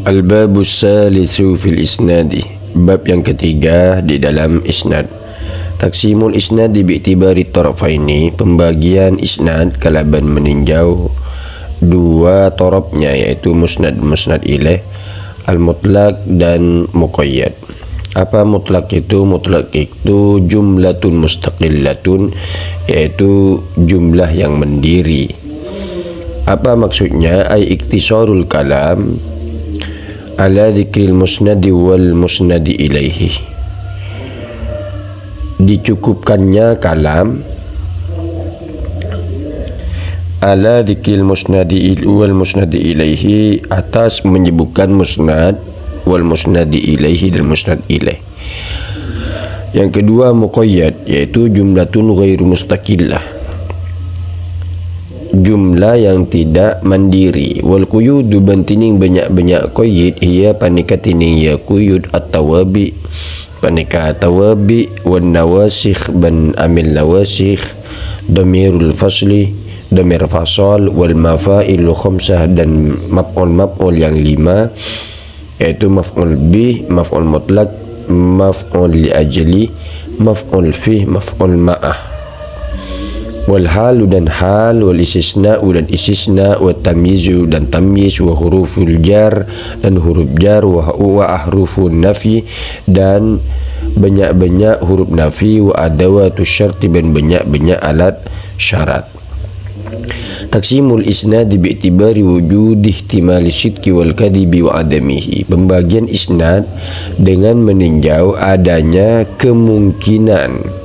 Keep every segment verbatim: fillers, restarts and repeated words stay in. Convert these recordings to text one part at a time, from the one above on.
Al-babus salisu fil isnadi. Bab yang ketiga di dalam isnad. Taqsimul isnadi bi'tibari tarafaini, pembagian isnad kalaban meninjau dua torofnya, yaitu musnad, musnad ilaih, al-mutlaq dan muqayyad. Apa mutlak itu? Mutlak itu jumlatun mustaqillatun, yaitu jumlah yang mendiri. Apa maksudnya? Ay iktisarul kalam ala dzikril musnadi wal musnadi ilaihi. Dicukupkannya kalam ala dzikril musnadi il-, wal musnadi ilaihi, atas menyebutkan musnad wal musnadi ilaihi dan musnad ilaih. Yang kedua, muqayyad, yaitu jumlatun ghairu mustaqillah. Jumlah yang tidak mandiri. Wal quyudu, bân dhinèng bânnya'-bânnya' qayyid, hiya panèka dhinèng ya quyud at-tawabi', panèka tawabi', wan nawasikh, bân amil nawasikh, dhamirul fasli, dhamir fasal, wal mafailu khamsah, dan maf'ul-maf'ul yang lima, yaitu maf'ul bih, maf'ul mutlak, maf'ul li ajli, maf'ul fih, maf'ul ma'ah. Wal halu dan hal, wal istisna'u dan istisna, wa tamyizu dan tamyiz, wa huruful jar dan huruf jar, wa, wa ahrufun nafi dan bânnya'-bânnya' huruf nafi, wa adawatu syarti dan bânnya'-bânnya' alat syarat. Taqsimul isnadi bi'tibari wujudi ihtimali sidqi wal kadhibi wa adamihi. Pembagian isnad dengan meninjau adanya kemungkinan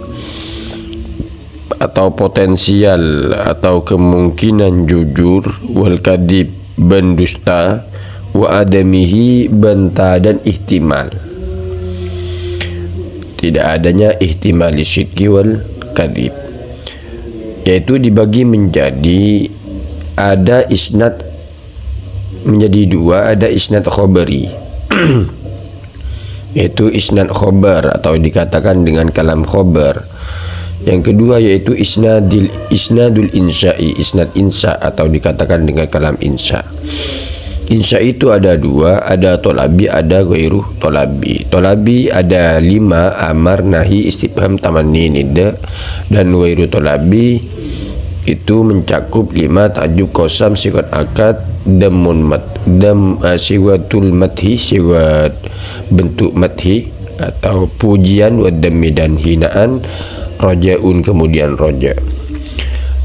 atau potensial atau kemungkinan jujur, wal kadhib, bân dusta, wa adamihi, bân ta' adâ ihtimal. Tidak adanya ihtimali sidqi wal kadhib. Yaitu dibagi menjadi, ada isnad menjadi dua, ada isnad khobari. Yaitu isnad khobar atau dikatakan dengan kalam khobar. Yang kedua yaitu isnadil, isnadul insya'i, isnad insya atau dikatakan dengan kalam insya. Insya itu ada dua, ada tolabi, ada ghairu tolabi. Tolabi ada lima, amar, nahi, istifham, tamanni, nida, dan ghairu tolabi itu mencakup lima, ta'jub, qasam, sigat akad, dhammun mat-, dham-, eh, sigatul madhi, sigat bentuk madhi atau pujian, wa dhammi dan hinaan, rajaun kemudian raja.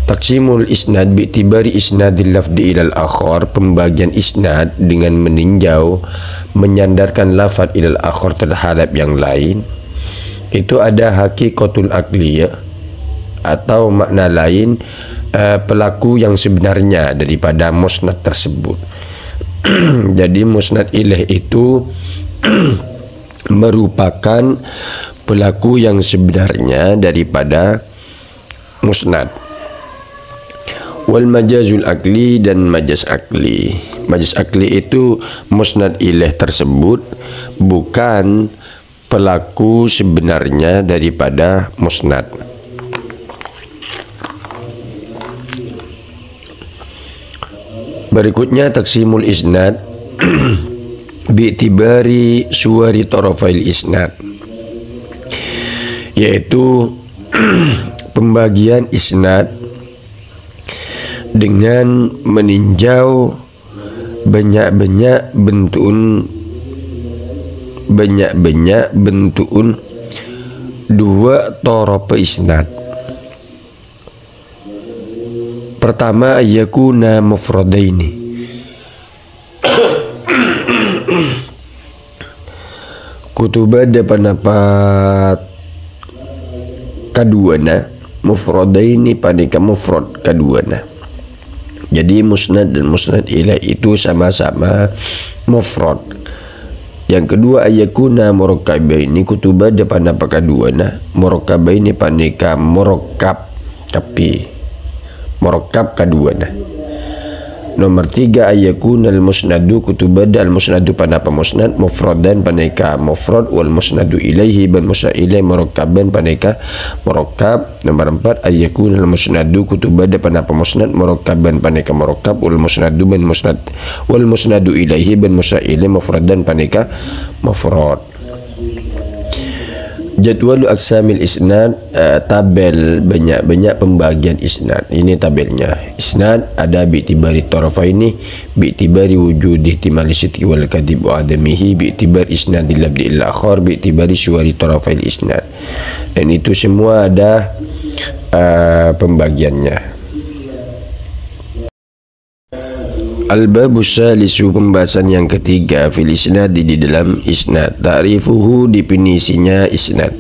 Taqsimul isnad bi'tibari isnadil lafdi ilal akhar, pembagian isnad dengan meninjau, menyandarkan lafad ilal akhar terhadap yang lain. Itu ada haqiqatul aqliyah atau makna lain, eh, pelaku yang sebenarnya daripada musnad tersebut. Jadi musnad ilaih itu merupakan pelaku yang sebenarnya daripada musnad. Wal majazul aqli dan majaz aqli. Majaz aqli itu musnad ilaih tersebut bukan pelaku sebenarnya daripada musnad. Berikutnya taqsimul isnad bi'tibari suwari tarafail isnad, yaitu pembagian isnad dengan meninjau bânnya'-bânnya' bentu'un, bânnya'-bânnya' bentu'un dua toropa isnad. Pertama, ayyakuna mufradaini. Kutuba dâ' panapa kaduwâna, mufradaini panèka mufrad kaduwâna. Jadi musnad dan musnad ilaih itu sama-sama mufrad. Yang kedua, ayyakuna murakkabaini, kutuba dâ' panapa kaduwâna, murakkabaini panèka murakkab, tapi murakkab kaduwâna. Nomor tiga, ayyakunal musnadu, kudu bâdâ al-musnadu, ponapa musnad, mufradan, panèka mufrad, wal musnadu ilaihi, bân musnad ilaih, murakkaban, panèka murakkab. Nomor empat, ayyakunal musnadu, kudu bâdâ ponapa musnad, murakkaban, panèka murakkab, wal musnadu, bân musnad, wal musnadu ilaihi, bân musnad ilaih, mufradan, panèka mufrad. Jadwalu aqsamil isnad, eh, tabel bânnya'-bânnya' pembagian isnad. Ini tabelnya. Isnad ada bi'tibari tarafaini, bi'tibari wujudi ihtimali sidqi wal kadhib wa adamihi, bi'tibari isnadi lafdhi ila akhar, bi'tibari suwari tarafail isnad. Dan itu semua ada, eh, pembagiannya. Al-babu salisu, pembahasan yang ketiga, fil isnadi, di dalam isnad. Ta'rifuhu, definisinya isnad.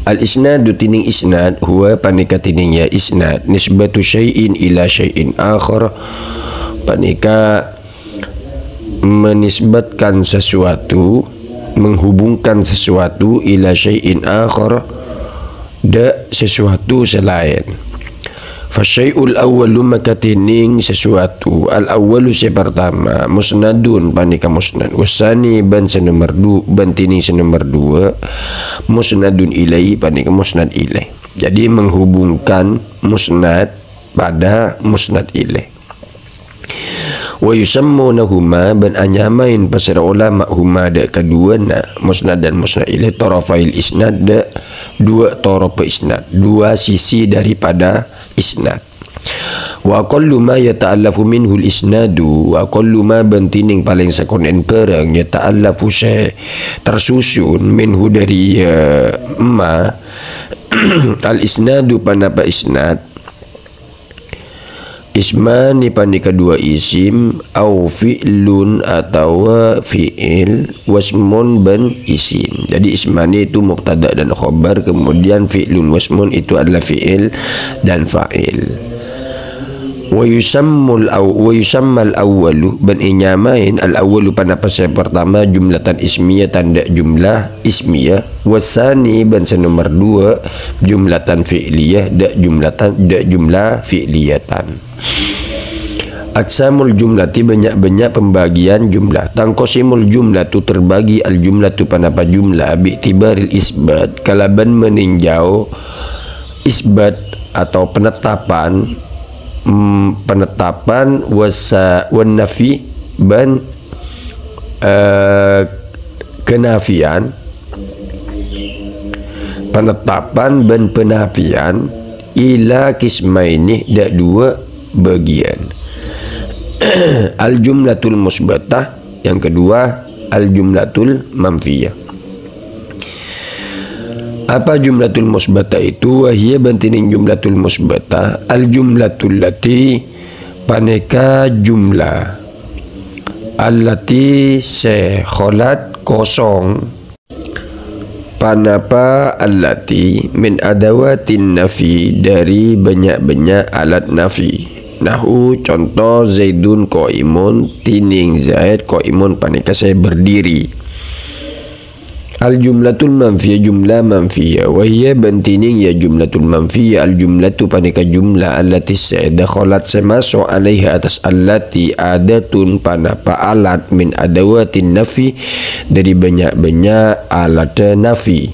Al-isnadu, tining isnad, huwa, panèka tining ya isnad, nisbatu syai'in ila syai'in akhar, panèka menisbatkan sesuatu, menghubungkan sesuatu, ila syai'in akhar, dâ' sesuatu sè laèn. Fasyai'ul awwalu, maka tining sesuatu, al-awwalu sè partama, musnadun, panèka musnad, wassani, bân sè nomer du-, bân tining sè nomer dua, musnadun ilaihi, panèka musnad ilaih. Jadi menghubungkan musnad pada musnad ilaih. Wa yusammunahuma, bân anyamaèn pasèra ulama, huma, dâ' kaduwâna, musnad dan musnad ilaih, tarafail isnad, dâ' duwâ' toropa isnad, dua sisi daripada isnad. Wa aqallu ma yata'allafu minhul isnadu, wa aqallu ma, bân tining palèng sakonè'en bhârâng, yata'allafu, sè tersusun, minhu, dâri, eh, ma, al-isnadu, ponapa isnad, ismani, panèka duwâ' isim, au fi'lun, otabâ fi'il, wasmun, bân isim. Jadi ismani itu mubtada dan khobar, kemudian fi'lun wasmun itu adalah fi'il dan fa'il. Wa yusammul aw-, wa yusammal awwalu, bân ènyamaèn al-awwalu, ponapa sè partama, jumlatan ismiyatan, dâ' jumlah ismiyah, wassani, bân sè nomer dua, jumlatan fi'liyah, dâ' jumlatan, dâ' jumlah fi'liyatan. Aqsamul jumlati, bânnya'-bânnya' pembagian jumlah. Tanqasimul jumlatu, terbagi al-jumlatu, ponapa jumlah, bi'tibaril isbat, kalabân meninjau isbat atau penetapan, mm, penetapan wasa-, wan nafi, bân, eh, kenafian, penetapan bân penafian, ila qismaini, dâ' duwâ' bâgiyân. Al-jumlatul musbatah, yang kedua, al-jumlatul manfiyah. Apa jumlatul musbatah itu? Wa hiya, bân tining jumlatul musbatah, al-jumlatul lati, panèka jumlah, allati, sè kholat, kosong, ponapa allati, min adawatin nafi, dâri bânnya'-bânnya' alat nafi. Nahu, conto, Zaidun qaimun, tining Zaid, qaimun, panèka sè berdiri. Al-jumlatul manfiyah, jumlah manfiyah. Wa hiya, bân tining ya jumlatul manfiyah, al-jumlatu, panèka jumlah, allati, sè, dakhalat, sè maso', alaiha, attas allati, adatun, ponapa alat, min adawatin nafi, dâri bânnya'-bânnya' alat nafi,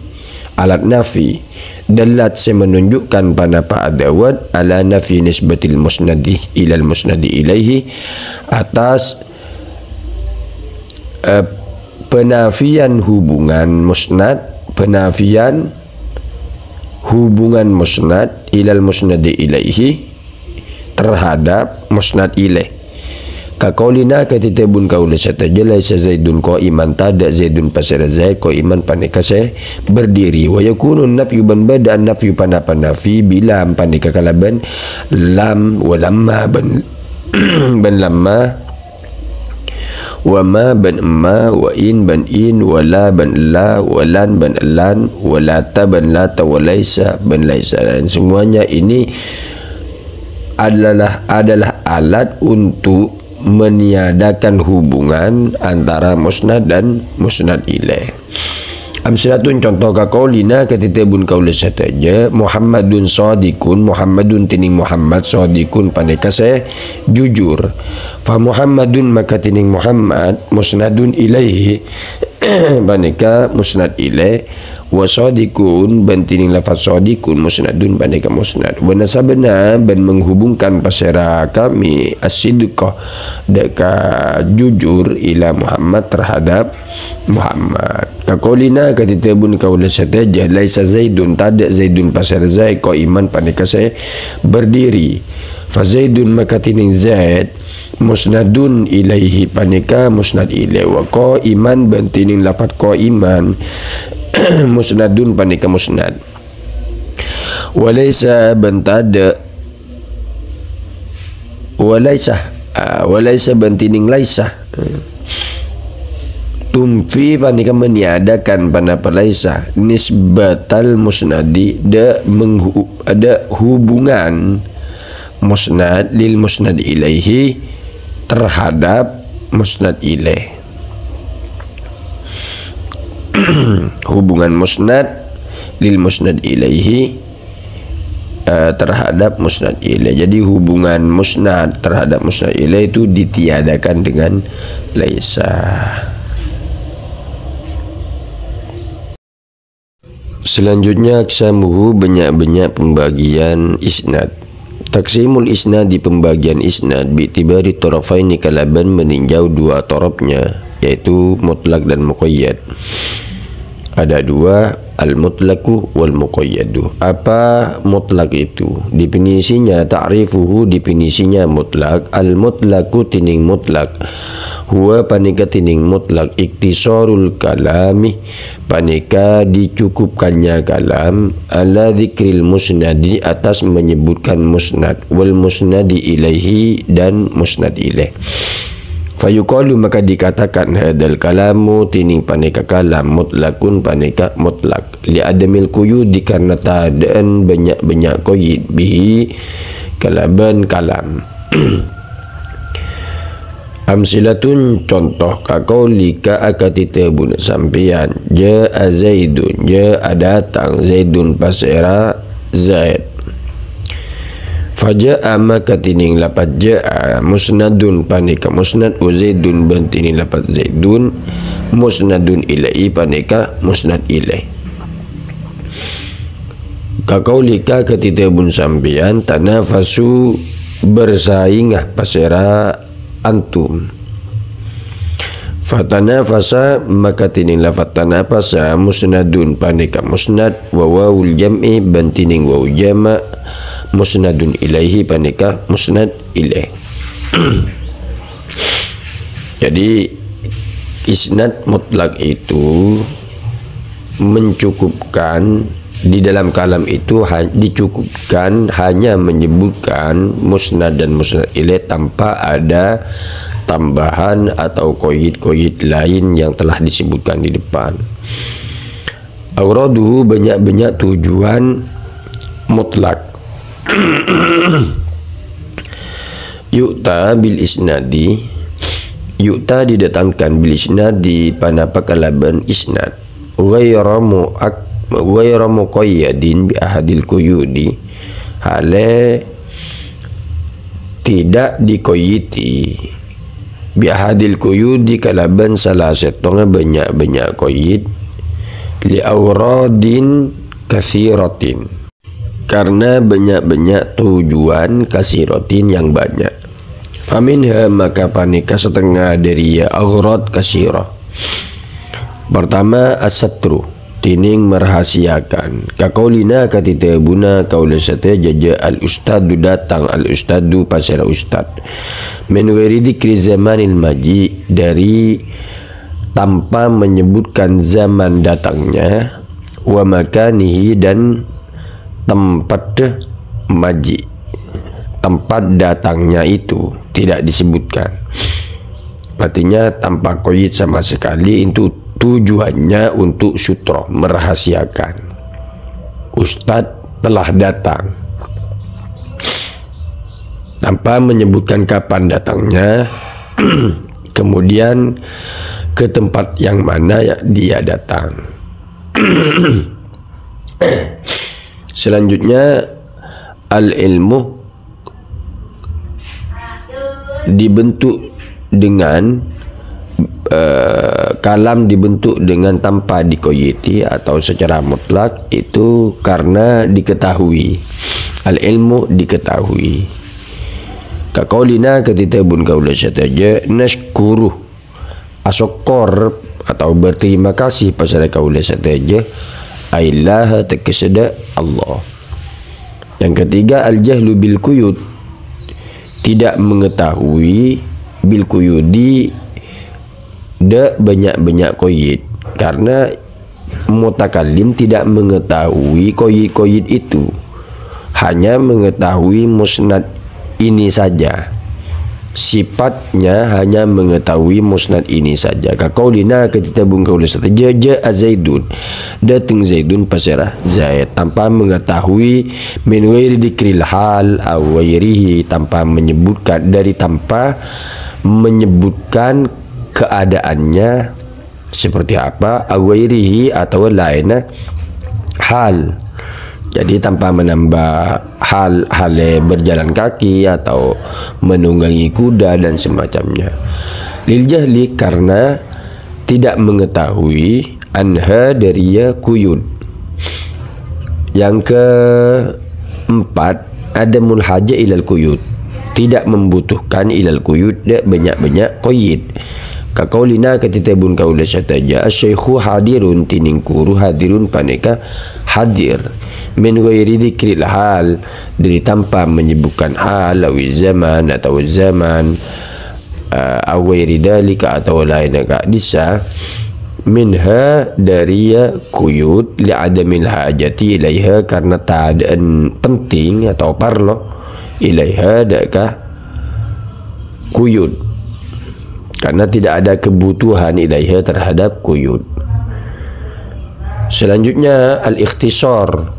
alat nafi. Dallat, sè menunjukkan, ponapa adawat, ala nafi nisbatil musnadi ilal musnadi ilaihi, attas eh, penafian hubungan musnad, penafian hubungan musnad ilal musnadi ilaihi, terhadap musnad ilaih. Ka qaulina, kadhi dhâbuna kaulâ sadhâjâ, laisa Zaidun qaiman, tadâ' Zaidun pasèra Zaid, qaiman, panèka sè berdiri. Wa yakunun nafyu, bân bâdâ an-nafyu, ponapa nafi, bilam, panèka kalabân lam, wa lamma, bân, bân lamma, wa ma bân ma, wa in bân in, wa la bân la, wa lan bân lan, wa lata bân lata, wa laisa bân laisa. Dan semuanya ini adalah, adalah alat untuk meniadakan hubungan antara musnad dan musnad ilaih. Amsilatun, conto, ka qaulina, kadhi dhâbuna kaulâ sadhâjâ, Muhammadun shadiqun, Muhammadun tènèng Muhammad, shadiqun panèka sè jujur. Fa Muhammadun, maka tènèng Muhammad, musnadun ilaihi, panèka musnad ilaih, wa shadiqun, bân tènèng lafaz shadiqun, musnadun panèka musnad. Wa nasabna, bân menghubungkan pasèra kami, as-sidqa, dâ' ka jujur, ila Muhammad, terhadap Muhammad. Ka qaulina, kadhi dhâbuna kaulâ sadhâjâ, laisa Zaidun, tadâ' Zaidun pasèra Zaid, qaiman panèka sè berdiri. Fa Zaidun, maka tènèng Zaid, musnadun ilaihi, panèka musnad ilaih. Wa qaiman, bân tènèng lafaz qaiman, musnadun panèka musnad. Wa laisa, bân tadâ'. Wa laisa. Ah, wa laisa bân tènèng laisa. Tunfi panèka meniadakan ponapa laisa. Nisbatal musnadi, dâ' menghu-, dâ' hubungan musnad lil musnad ilaihi terhadap musnad ilaih. Hubungan musnad lil musnad ilaihi, eh, terhadap musnad ilaih. Jadi, hubungan musnad terhadap musnad ilaih itu ditiadakan dengan laisa. Selanjutnya, aqsamuhu, banyak-banyak pembagian isnad. Taqsimul isnad, di pembagian isnad, bi'tibari tharafaini, kalabân meninjau dua torofnya, yaitu mutlak dan muqayyad. Ada dua, al-mutlaqu wal muqayyadu. Apa mutlak itu? Definisinya, ta'rifuhu, definisinya mutlak. Al-mutlaqu, tènèng mutlak. Huwa, panèka tènèng mutlak. Iktisarul kalami, panèka dicukupkannya kalam, ala dzikril musnadi, atas menyebutkan musnad, wal musnadi ilaihi, dan musnad ilaih. Fayuqalu, maka dikatakan, hadzal kalamu, tènèng panèka kalam, mutlaqun, panèka mutlak. Li adamil quyudi, karena tadâ'ân banyak-banyak qayyid, bihi, kalabân kalam. Amsilatun, conto, ka qaulika, akadhi dhâbuna sampèyan, jaa Zaidun, jaa dâteng Zaidun pasèra Zaid. Faja'a, maka tènèng lafaz ja'a, musnadun, panèka musnad, wa Zaidun, bân tènèng lafaz Zaidun, musnadun ilaihi, panèka musnad ilaih. Ka qaulika, akadhi dhâbuna sampèyan, tanafasu, bersainga pasèra antum. Fatanafasa, maka tènèng lafaz tanafasa, musnadun, panèka musnad, wa wawul jam'i, bân tènèng wawu jama', musnadun ilaihi, panèka musnad ilaih. Jadi, isnad mutlak itu mencukupkan, di dalam kalam itu ha-, dicukupkan hanya menyebutkan musnad dan musnad ilaih tanpa ada tambahan atau qayyid-qayyid lain yang telah disebutkan di depan. Aghraduhu, banyak-banyak tujuan mutlak. Yu'ta bil isnadi, yu'ta didatangkan bil isnadi, ponapa kalabân isnad. Ghaira mu'ak-, ghaira muqayyadin bi ahadil quyudi, hale tidak diqayyidi bi ahadil quyudi kalabân salah sèttonga banyak-banyak qayyid, li aghradin katsiratin. Karena banyak-banyak tujuan, katsiratin yang banyak. Faminha, maka panèka setengah dâri ya aghrad katsirah. Pertama, as-satru, tènèng merahasiakan. Ka qaulina, akadhi dhâbuna kaulâ sadhâjâ, jaa al-ustadzu, dâteng al-ustadzu, pasèra ustad. Min ghairi dzikri zamanil maji, dâri tanpa menyebutkan zaman datangnya, wa makanihi, dan tempat maji, tempat datangnya itu tidak disebutkan. Artinya tanpa qayyid sama sekali, itu tujuannya untuk sutro, merahasiakan. Ustadz telah datang. Tanpa menyebutkan kapan datangnya, kemudian ke tempat yang mana ya dia datang. Selanjutnya, al-ilmu dibentuk dengan, eh, kalam dibentuk dengan tanpa dikoyiti atau secara mutlak itu karena diketahui. Al-ilmu diketahui. Ka qaulina, kadhi dhâbuna kaulâ sadhâjâ, nasykuruh, asokkor atau berterima kasih pasèra kaulâ sadhâjâ, aillaha, tegghâ sadhâjâ Allah. Yang ketiga, al-jahlu bil quyud, tidak mengetahui, bil quyudi, dâ' bânnya'-bânnya' koyit, karena mutakallim tidak mengetahui koyit-koyit itu, hanya mengetahui musnad ini saja. Sifatnya hanya mengetahui musnad ini saja. Ka qaulina, kadhi dhâbuna kaulâ sadhâjâ, ja'a Zaidun, dâteng Zaidun pasèra Zaid, tanpa mengetahui, min ghairi dzikril hal aw ghairihi, tanpa menyebutkan, dari tanpa menyebutkan keadaannya seperti apa, aw ghairihi, atau lainnya hal. Jadi tanpa menambah hal, hal berjalan kaki atau menunggangi kuda dan semacamnya. Lil jahli, karena tidak mengetahui, anha, dari ya quyud. Yang keempat, adamul haja ilal quyud, tidak membutuhkan ilal quyud, dâ' bânnya'-bânnya' koyit. Ka qaulina, kadhi dhâbuna kaulâ sadhâjâ, asy-syaikhu hadirun, dhining ghuru hadirun panèka hadir. Min ghairi dzikril hal, dari tanpa menyebutkan hal, awi zaman atau zaman, eh, aw ghairi dzalika, atau lainnya ka'dissa, minha, dari ya quyud, li adamil hajati ilaiha, karena tadâ'ân penting atau parlo, ilaiha, dâ' ka quyud, karena tidak ada kebutuhan ilaiha terhadap quyud. Selanjutnya, al-ikhtisar,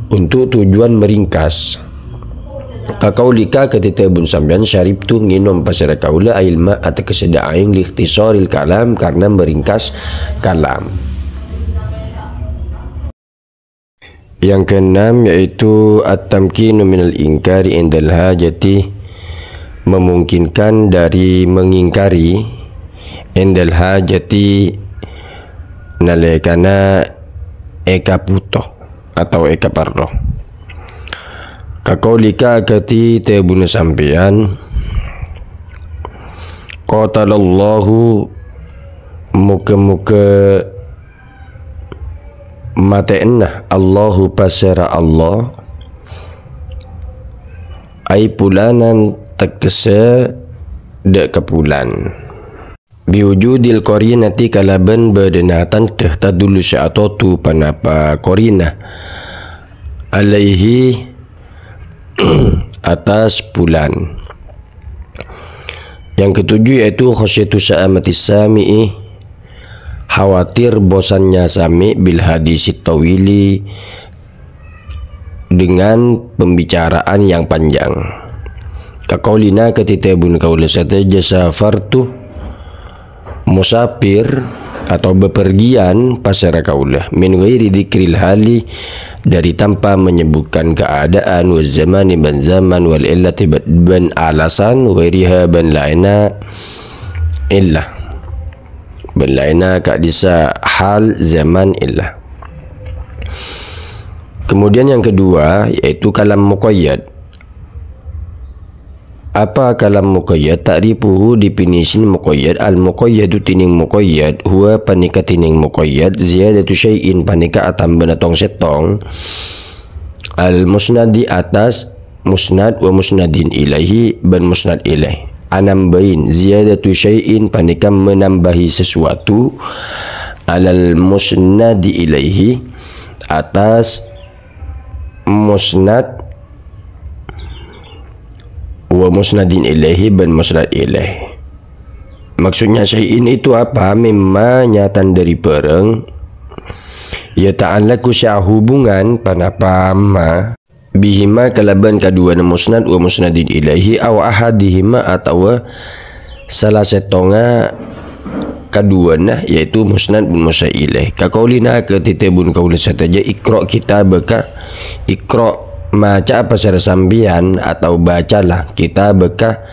untuk tujuan meringkas. Ka qaulika, kadhi dhâbuna sampèyan, syaribtu, ngènom pasèra kaulâ, ail ma, ategghâ sadhâjâ aèng, likhtisaril kalam, karena meringkas kalam. Yang keenam yaitu at-tamkinu minal ingkari indal hajati, memungkinkan dari mengingkari indal hajati nalèkana èkabhuto atau èkaparlo. Ka qaulika, kadhi dhâbuna sampèyan, qatalallahu, moghâ-moghâ matè'ana Allahu pasèra Allah, ai fulanan, tegghâssa dâ' ka fulan. Biwujudil qarinati, kalabân bâdâna tandhâ, tadullu, sè atodhu, ponapa qarinah, alaihi, atas fulan. Yang ketujuh yaitu khasyatu sa'amatis sami'i, khawatir bosannya sami', bil hadisit tawili, dengan pembicaraan yang panjang. Ka qaulina, kadhi dhâbuna kaulâ sadhâjâ, safartu, musafir atau bepergian pasèra kaulâ, min ghairi dzikril hali, dari tanpa menyebutkan keadaan, wa zamani, bân zaman, wal illati, bân alasan, ghairiha, bân laènna illah, bân laènna ka'dissa hal, zaman, illah. Kemudian yang kedua yaitu kalam muqayyad. Apa kalam muqayyad? Ta'rifuhu, definisi muqayyad. Al-muqayyadu, dhining muqayyad, huwa, panèka dhining muqayyad, ziyadatu syai'in, panèka atambâna tong-sèttong, al-musnadi, atas musnad, wa musnadin ilaihi, bân musnad ilaih. Anambâi, ziyadatu syai'in, panèka menambahi sesuatu, alal musnadi ilaihi, atas musnad, wa musnadin ilaihi, bân musnad ilaih. Maksudnya syai'in itu apa? Mimma, nyatan dâri bhârâng, yata'allaqu, sè ahubungan, ponapa ma, bihima, kalabân kaduwâna musnad wa musnadin ilaihi, aw ahadihima, atawa sala sèttonga Kaduwâna yaitu musnad bân musnad ilaih. Ka qaulina, akadhi dhâbuna kaulâ sadhâjâ, "Iqra' kitabaka," Iqra', maca'a pasèra sampèyan, atau bacalah, "kitabaka,"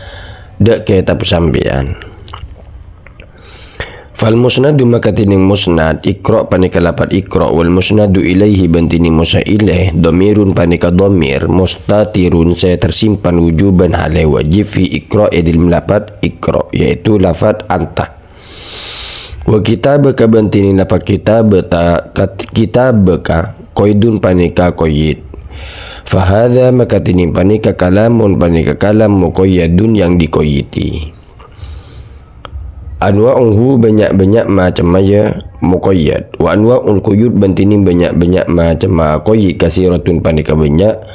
dâ' kètab sampèyan. Fal musnadu, maka dhinèng musnad, Iqra' panèka lafat Iqra', wal musnadu ilaihi bân dhinèng musnad ilaih, dhamirun panèka dhamir, mustatirun sè tersimpan wujuban hale wajib fi Iqra' è dhâlem lafat Iqra', yaitu lafat anta. Wa kitabaka bân dhinèng lafat kitabata, kat-, kitabaka, qaidun panèka qaid. Fahadha maka dhinèng panèka kalamun panèka kalam muqayyadun yang diqayyadi. Anwa'uhu bânnya'-bânnya' macemma ya muqayyad. Wa anwa'ul quyud bân dhinèng bânnya'-bânnya' macemma qayyid kasiratun panèka bânnya',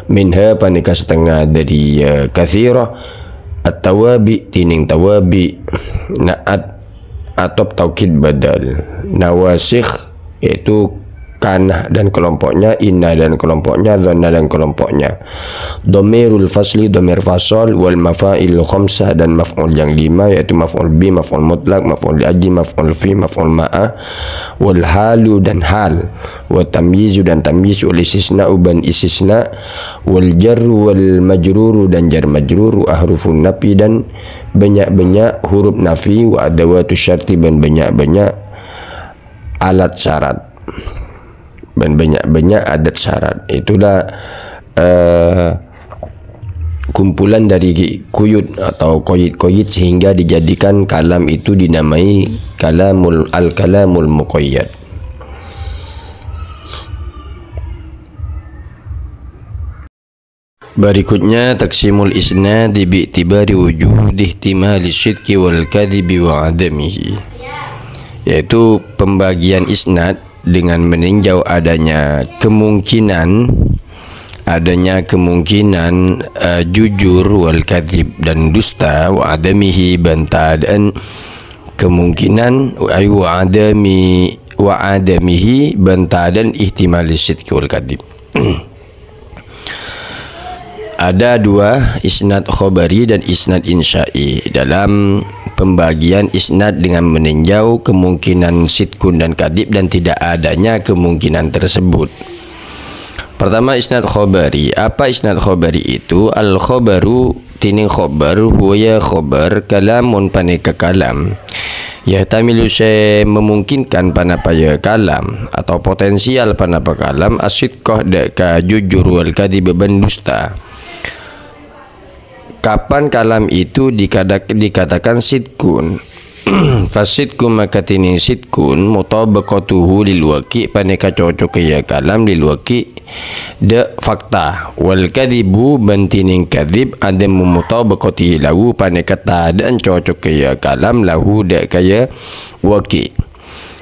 minha panèka satengnga dhâri ya kasirah, at-tawabi' dhinèng tawabi', na'at atop taukid badal, nawasikh yaitu kana dan kelompoknya, inna dan kelompoknya, dhanna dan kelompoknya. Dhamirul fasli, dhamir fasal, wal mafa'il khamsah dan maf'ul yang lima, yaitu maf'ul bi, maf'ul mutlak, maf'ul li ajli, maf'ul fi, maf'ul ma'a, wal halu dan hal, wa tamyizu dan tamyiz, wal istisna'u dan istisna, wal jarru wal majruru dan jar majrur, wa ahrufun nafi dan bânnya'-bânnya' huruf nafi, wa adawatu syarti bân bânnya'-bânnya' alat syarat. Bân bânnya'-bânnya' adat syarat. Itulah, eh, kumpulan dari ki-, quyud atau qayyid-qayyid sehingga dijadikan kalam itu dinamai kalamul, al-kalamul muqayyad. Berikutnya, taqsimul isnadi bi'tibari wujudi ihtimali sidqi wal kadhibi wa adamihi. Yaitu pembagian isnad dengan meninjau adanya kemungkinan, adanya kemungkinan, eh, jujur wal kadhib dan dusta, wa adamihi bân tadâ'ân kemungkinan, ay wa adami, wa adamihi bân tadâ'ân ihtimali sidqi wal kadhib. Ada dua, isnad khobari dan isnad insya'i. Dalam pembagian isnad dengan meninjau kemungkinan sidkun dan kadhib dan tidak adanya kemungkinan tersebut. Pertama, isnad khobari. Apa isnad khobari itu? Al-khobaru, dhinèng khobar, huwa ya khobar, kalamun panèka kalam. Yahtamilu sè memungkinkan panapa ya kalam, atau potensial panapa kalam, asidqah dâ' ka jujur wal kadhiba bân dusta. Kapan kalam itu dikadak-, dikatakan sidkun? Fasidku maka dhinèng sidkun, mutabaqatuhu lil waqi' panèka cocok ya kalam lil waqi' dâ' fakta. Wal kadhibu bân dhinèng kadhib adamu mutabaqatihi lahu panèka tadâ'ân cocok ya kalam lahu dâ' ka ya waqi'.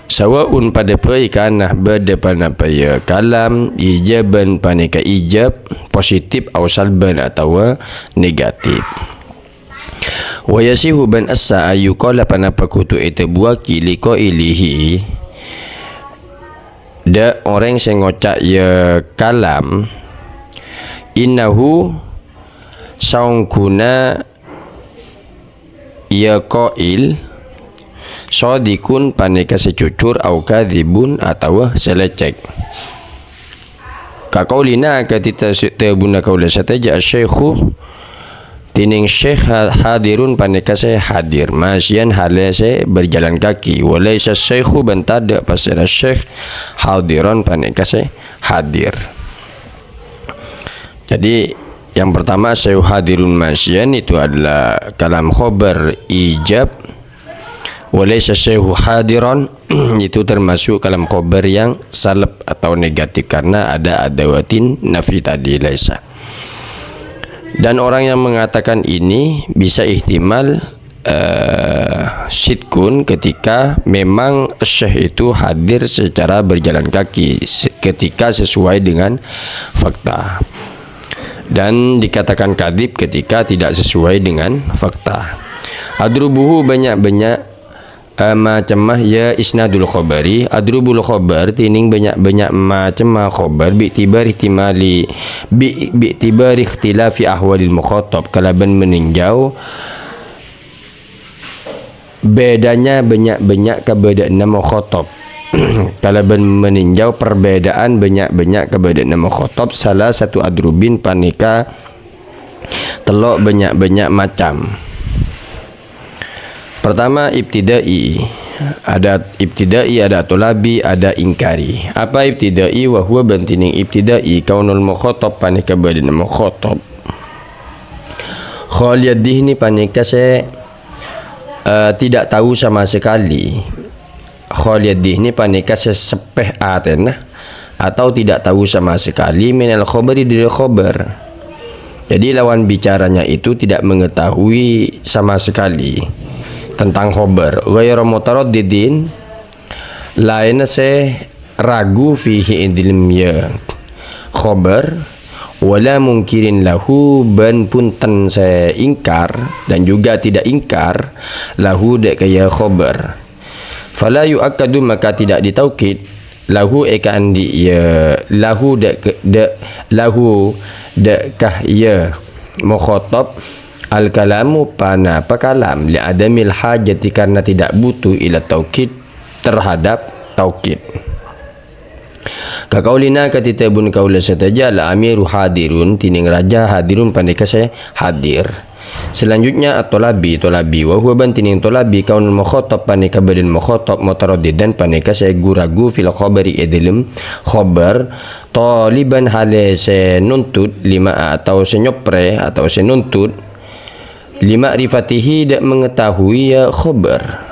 Sawa'un padâ bhâi kana bâdâ panapa ya kalam, ijaban panèka ijab, positif, au salban atawa negatif. Wa yasihu bân essa ayyuqala panapa kodhu èdhâbuwâghi li qailihi, dâ' orèng sè ngoca' ya kalam, innahu saongghuna ya qail, shadiqun panèka sè jujur, au kadhibun atawa sè lècèk. Ka qaulina akadhi ta-, dhâbuna kaulâ sadhâjâ, asy-syaikhu, dhinèng syekh ha-, hadirun panèka sè hadir, masyian halè sè berjalan kaki, wa laisa syaikhu bân tadâ' pasèra syekh hadiron panèka sè hadir. Jadi, yang pertama, sayuhadirun masyian itu adalah kalam khobar ijab. Wa laisa syai'u hadiran, itu termasuk kalam khobar yang salb atau negatif karena ada adawatin nafi tadi, laisa. Dan orang yang mengatakan ini bisa ihtimal eh, sidkun ketika memang syekh itu hadir secara berjalan kaki, se-, ketika sesuai dengan fakta. Dan dikatakan kadhib ketika tidak sesuai dengan fakta. Adrubuhu banyak-banyak, eh, macemma ya isnadul khobari. Adrubul khobar, tining banyak-banyak macemma khobar, bi'tibari ihtimali, bi-, bi'tibari ikhtilafi ahwalil mukhatab, kalaban meninjau Bhâdhâna bânnya'-bânnya' kabâdâ'ânna mukhatab. Kalabân meninjau perbedaan bânnya'-bânnya' kabâdâ'ânna mukhatab, salasatu adrubin panèka tello' bânnya'-bânnya' macam. Pertama, ibtidai. Ada ibtidai, ada thalabi, ada ingkari. Apa ibtidai? Wa huwa bân dhinèng ibtidai, kaunul mukhatab panèka bâdâ'ânna mukhatab. Khaliyad dhihni panèka sè, eh, tidak tahu sama sekali. Khaliyad dhihni panèka sè seppè atèna atau tidak tahu sama sekali minal khabari, dari khabar. Jadi lawan bicaranya itu tidak mengetahui sama sekali tentang khabar. Ghaira mutaraddidin, laènna sè ragu fihi ing dhâlem ya khabar, wala mungkirin lahu, bân bhunten sè ingkar dan juga tidak ingkar lahu dâ' ka ya khabar. Fala yu'akkadu, maka tidak ditaukid, lahu èkaandi' ya, lahu dâ' ka, dâ', lahu dâ' ka ya mukhatab al-kalamu, panapa kalam, li adamil hajati, karena tidak butuh, ila taukid, terhadap taukid. Ka qaulina, akadhi dhâbuna kaulâ sadhâjâ, al-amiru hadirun, dhinèng raja hadirun panèka sè hadir. Selanjutnya, at-thalabi, thalabi. Wa huwa bân dhinèng thalabi, kaunul mukhatab panèka bâdâna mukhatab, mutaraddidan panèka sè gu-ragu fil khabari è dhâlem khabar, thaliban halè sè nuntut, lima atau sè nyoprè atau sè nuntut, li ma'rifatihi, dâ' mengetahui ya khabar.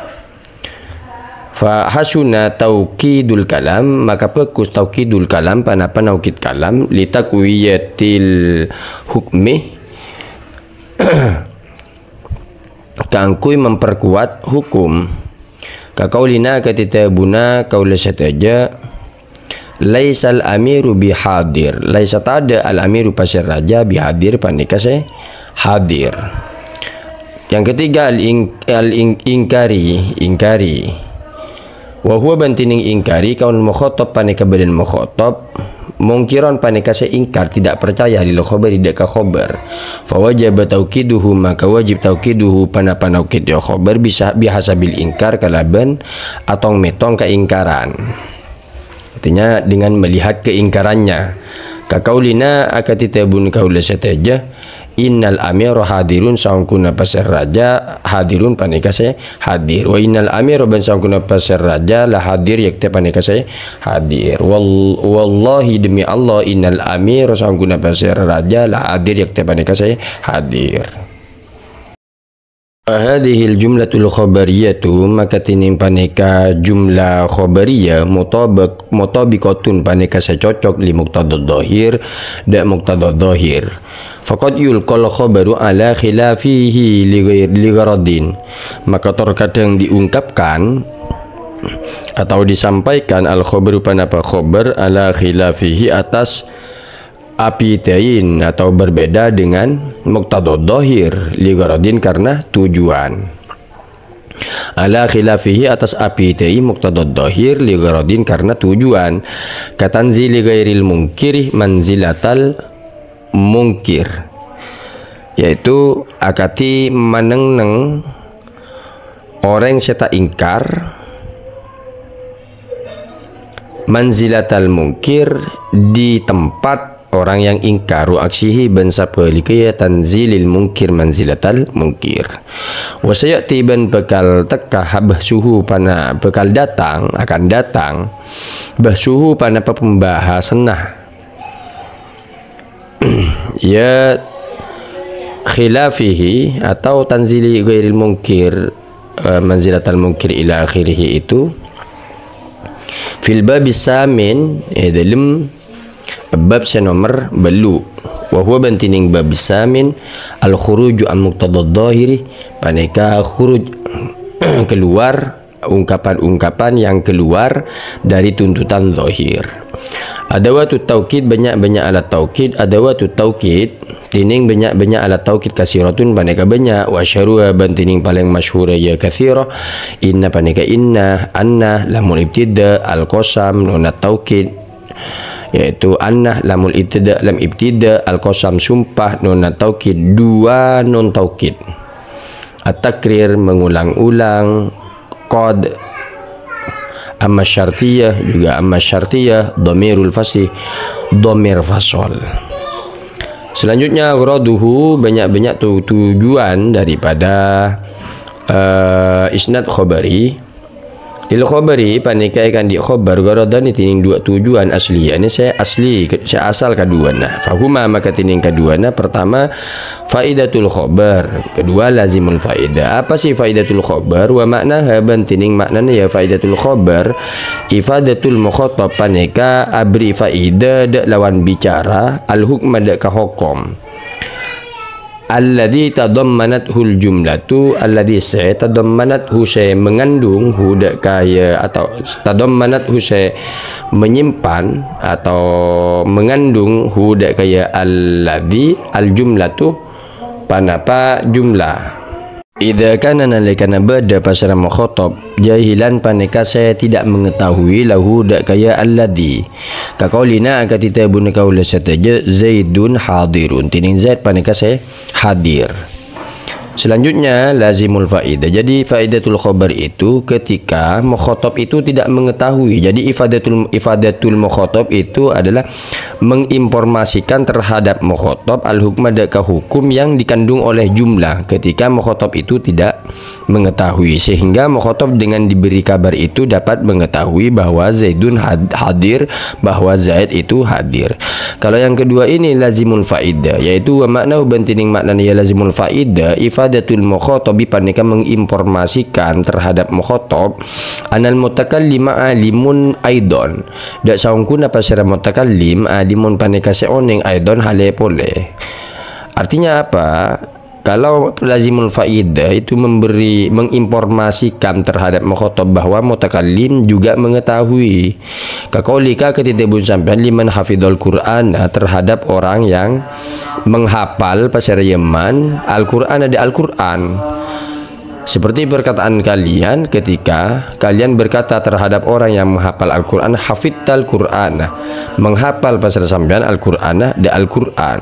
Fa hasuna taukidul kalam, maka bagus taukidul kalam, panapa naukid kalam, li taqwiyatil hukmi, kaangghuy memperkuat hukum. Ka qaulina, akadhi dhâbuna kaulâ sadhâjâ, laisal amiru bihadir. Laisa, tadâ' al-amiru pasèra raja, bihadir panèka sè hadir. Yang ketiga, al-ing-, al-ing-, ingkari, ingkari. Wa huwa bân dhinèng ingkari, kaunul mukhatab panèka bâdâna mukhatab, mungkiran panèka sè ingkar, tidak percaya, lil khabari dâ' ka khabar. Fa wajaba taukiduhu, maka wajib taukiduhu, panapa naukid ya khabar, bisa bihasabil ingkar, kalabân atong-mètong kaingkaran. Artinya, dengan melihat keingkarannya. Ka qaulina, akadhi dhâbuna kaulâ sadhâjâ, innal amira hadirun, saongghuna pasèra raja, hadirun panèka sè hadir. Wa innal amira, bân saongghuna pasèra raja, la hadir, yekta panèka sè hadir. Wal-, wallahi, demi Allah, innal amira, saongghuna pasèra raja, la hadir, yekta panèka sè hadir. Wa hadhihil jumlatul khabariyatu, maka dhinèng panèka jumlah khabariyah, mutabaq-, mutabiqatun, panèka sè cocok, li muqtadadh dhahir, dâ' muqtadadh dhahir. Faqad yulqal khabaru ala khilafihi li ghair-, li gharadin. Maka terkadang diungkapkan atau disampaikan al-khabaru, panapa khabar, ala khilafihi, atas abidain atau berbeda dengan muqtadadh dhahir, li gharadin, karena tujuan. Ala khilafihi, atas abidai muqtadadh dhahir, li gharadin, karena tujuan. Ka tanzili ghairil mungkiri manzilatal mungkir. Yaitu akadhi maneng-neng orèng sè ta' ingkar, manzilatal mungkir, di tempat orang yang ingkar, wa aksihi, bân sabhâligghâ, ya, tanzilil mungkir manzilatal mungkir. Wa sayati, bân bhâkal tekka, bahsuhu, pana-, bhâkal dâteng, akan dâteng, bahsuhu, panapa pembahasanna. Ya, khilafihi atau tanzili ghairil mungkir, eh, manzilatal mungkir ila akhirih itu fil babis samin, eh, dalam bab sè nomer bâllu'. Wa huwa bân dhinèng bab samin al khuruju an muqtadadh dhahiri, panèka khuruj, keluar ungkapan-ungkapan yang keluar dari tuntutan zahir. Adawatut taukid, bânnya'-bânnya' alat taukid. Adawatut taukid, dhinèng bânnya'-bânnya' alat taukid, kasiratun, panèka bânnya', wa asyharuha, bân dhinèng palèng masyhur, ya, katsira, inna, panèka inna, anna, lamul ibtida, al-qasam, nonna taukid, yaitu anna, lamul ibtida, lam ibtida, al-qasam, sumpah, nonna taukid, dua non taukid. At-takrir, mengulang-ulang. Qad, amma syartiyah, juga amma syartiyah, dhamirul fasli, dhamir fasal. Selanjutnya, aghraduhu, banyak-banyak tu-, tujuan daripada, eh, isnad khabari. Lil khabari, panèka èkaandi' khabar, gharadani tènèng duwâ' tujuan asli, ya'ni sè asli, sè asal kaduwâna. Fahuma, maka tènèng kaduwâna, pertama, faidatul khabar, kedua, lazimul faidah. Apa sih faidatul khabar? Wa ma'naha, bân tènèng ma'nana ya faidatul khabar, ifadatul mukhatab, panèka aberri' faidah dâ' lawan bicara, al-hukma dâ' ka hokom. Alladzi tadammanathu al-jumlatu, alladzi sè tadammanathu sè mengandung hu dâ' ka ya, atau tadammanathu sè menyimpan atau mengandung hu dâ' ka ya alladzi al-jumlatu, panapa jumlah. Idza kana nalèkana bâdâ pasèra mukhatab, jahilan panèka sè tidak mengetahui lahu dâ' ka ya alladzi. Ka qaulina akadhi dhâbuna kaulâ sadhâjâ Zaidun hadirun. Tènèng Zaid panèka sè hadir. Selanjutnya, lazimul faidah. Jadi, faidatul khabar itu ketika mukhatab itu tidak mengetahui. Jadi, ifadatul, ifadatul mukhatab itu adalah menginformasikan terhadap mukhatab al-hukma dâ' ka hukum yang dikandung oleh jumlah ketika mukhatab itu tidak mengetahui, sehingga mukhatab dengan diberi kabar itu dapat mengetahui bahwa Zaidun had-, hadir, bahwa Zaid itu hadir. Kalau yang kedua ini lazimul faidah, yaitu wa ma'nahu bân tènèng ma'nana ya lazimul faidah, ifadatul mukhatabi panèka menginformasikan terhadap mukhatab, anal mutakallima alimun aidon. Dâ' saongghuna pasèra mutakallim, alimun panèka sè onèng aidon halè polè. Artinya apa? Kalau lazimul faidah itu memberi, menginformasikan terhadap mukhatab bahwa mutakallim juga mengetahui. Ka qaulika akadhi dhâbuna sampèyan liman hafidhal Qur'ana, terhadap orang yang menghafal pasèra ya man Al-Qur'ana dâ' Al-Qur'an. Seperti perkataan kalian ketika kalian berkata terhadap orang yang menghafal Al-Qur'an, hafidhal Qur'ana, menghafal pasèra sampèyan Al-Qur'ana dâ' Al-Qur'an.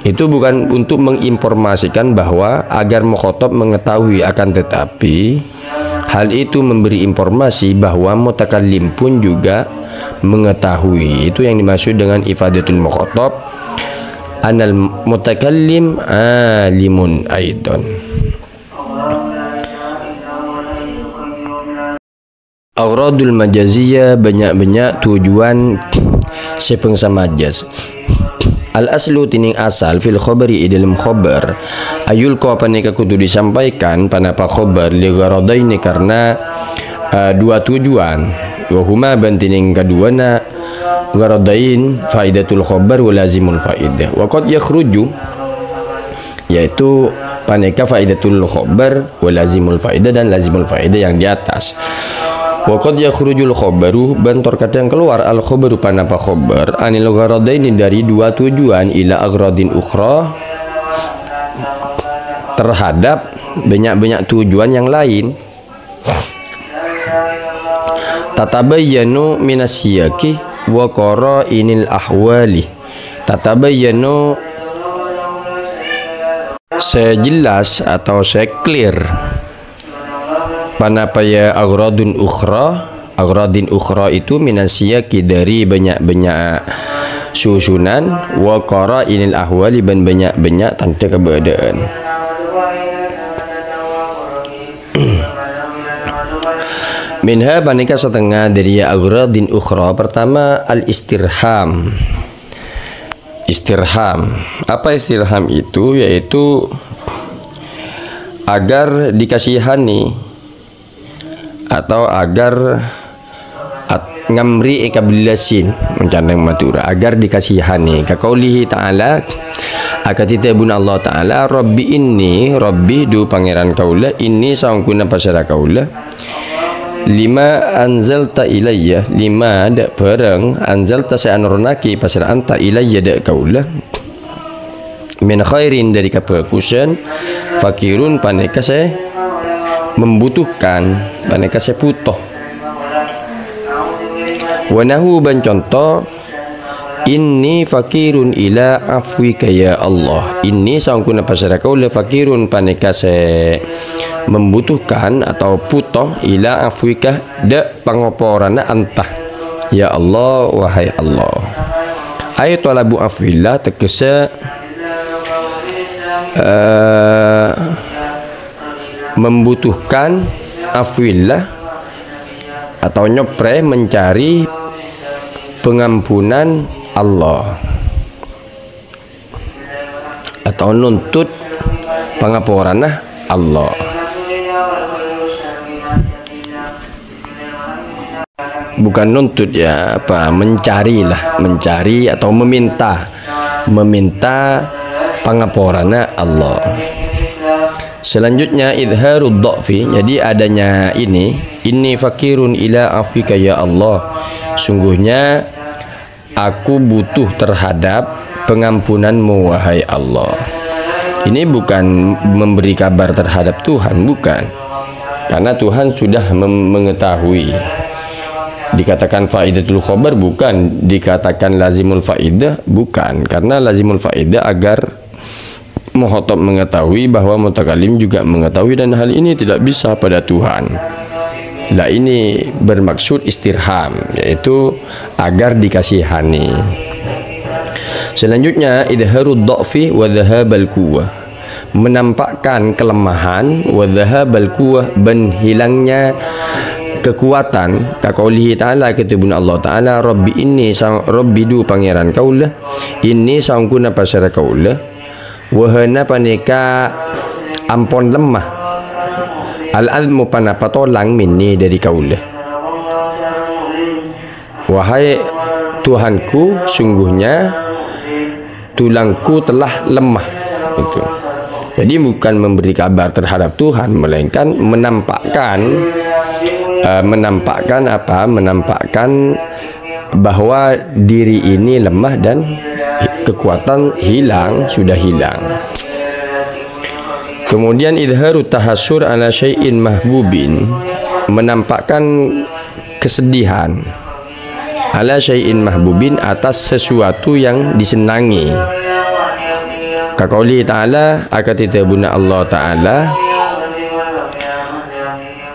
Itu bukan untuk menginformasikan bahwa agar mukhatab mengetahui, akan tetapi hal itu memberi informasi bahwa mutakallim pun juga mengetahui. Itu yang dimaksud dengan ifadatul mukhatab, anal mutakallim alimun aidon. Aghradul majaziyah, bânnya'-bânnya' tujuan sè bângsa majaz. Al-aslu, tènèng asal, fil khabari, è dâlem khabar. Ayulqa, panèka kodhu disampaikan, panapa khabar, li gharadaini, karena, eh, dua tujuan. Wa huma, bân tènèng kaduwâna gharadain, faidatul khabar wa lazimul faidah. Wa qad yakhruju, yaitu panèka faidatul khabar wa lazimul faidah dan lazimul faidah yang di atas. Wa qad yakhrujul khabaru, bân tor kadhâng kalowar al khabaru panapa khabar, anil gharadaini, dari dua tujuan, ila aghradin ukhra, terhadap bânnya'-bânnya' tujuan yang lain. Tatabayyanu minas siyaqi wa qara'inil ahwali. Tatabayyanu, sè jelas atau sè clear. Panapa ya aghradun ukhra? Aghradin ukhra itu minas siyaqi, dari bânnya'-bânnya' susunan, wa qara'inil ahwali, bân bânnya'-bânnya' tandhâ kabâdâ'ân. Minha, panèka satengnga dâri aghradin ukhra. Pertama, al-istirham. Istirham. Apa istirham itu? Yaitu agar dikasihani atau agar at-, ngamri èkabellâsin, mon ca'na Madhurâ, agar dikasihani. Ka qaulihi ta'ala, akadhi dhâbuna Allah Ta'ala, "Rabbi inni," Rabbi, dhu Pangèran kaulâ, "inni," saongghuna pasèra kaulâ, "lima anzalta ilayya," lima dâ' bhârâng, "anzalta," sè anurunaghi, pasèra anta, "ilayya," dâ' kaulâ. "Min khairin," dâri kabhâghusân, "faqirun," panèka sè membutuhkan, panèka sè buto. "Wa nahu," bân conto, "Inni faqirun ila afwika ya Allah." Inni saongghuna pasèra kaulâ faqirun panèka sè membutuhkan atau buto ila afwika dâ' pangaporana anta. Ya Allah, wahai Allah. Ay talabu afwillah tegghâsa, eh, membutuhkan afwillah atau nyoprè mencari pengampunan Allah atau nuntut pangaporana Allah. Bukan nuntut ya, apa, mencari lah, mencari atau meminta, meminta pangaporana Allah. Selanjutnya, idharud dha'fi. Jadi adanya ini, "Inni faqirun ila afwika ya Allah." Sungguhnya aku butuh terhadap pengampunan-Mu, wahai Allah. Ini bukan memberi kabar terhadap Tuhan, bukan. Karena Tuhan sudah mem-, mengetahui. Dikatakan faidatul khobar, bukan. Dikatakan lazimul faidah, bukan. Karena lazimul faidah agar mukhatab mengetahui bahwa mutakallim juga mengetahui, dan hal ini tidak bisa pada Tuhan. Lah, ini bermaksud istirham, yaitu agar dikasihani. Selanjutnya, idharud dha'fi wa dhahabal quwwah. Menampakkan kelemahan, wa dhahabal quwwah, bân hilangnya kekuatan, ka qaulihi ta'ala, ka dhâbuna Allah Ta'ala, "Rabbi inni sa-, Rabbi du Pangèran kaulâ, inni saongghuna pasèra kaulâ, wahana panèka ampon lemma, al-'azmu panapa tolang minni dâri kaulâ." Wahai Tuhanku, sungguhnya tulangku telah lemah. Itu. Jadi bukan memberi kabar terhadap Tuhan, melainkan menampakkan, eh, menampakkan apa? Menampakkan bahwa diri ini lemah dan kekuatan hilang, sudah hilang. Kemudian idharu tahassur ala syai'in mahbubin, menampakkan kesedihan, ala syai'in mahbubin, atas sesuatu yang disenangi. Ka qauli ta'ala, akadhi dhâbuna Allah Ta'ala,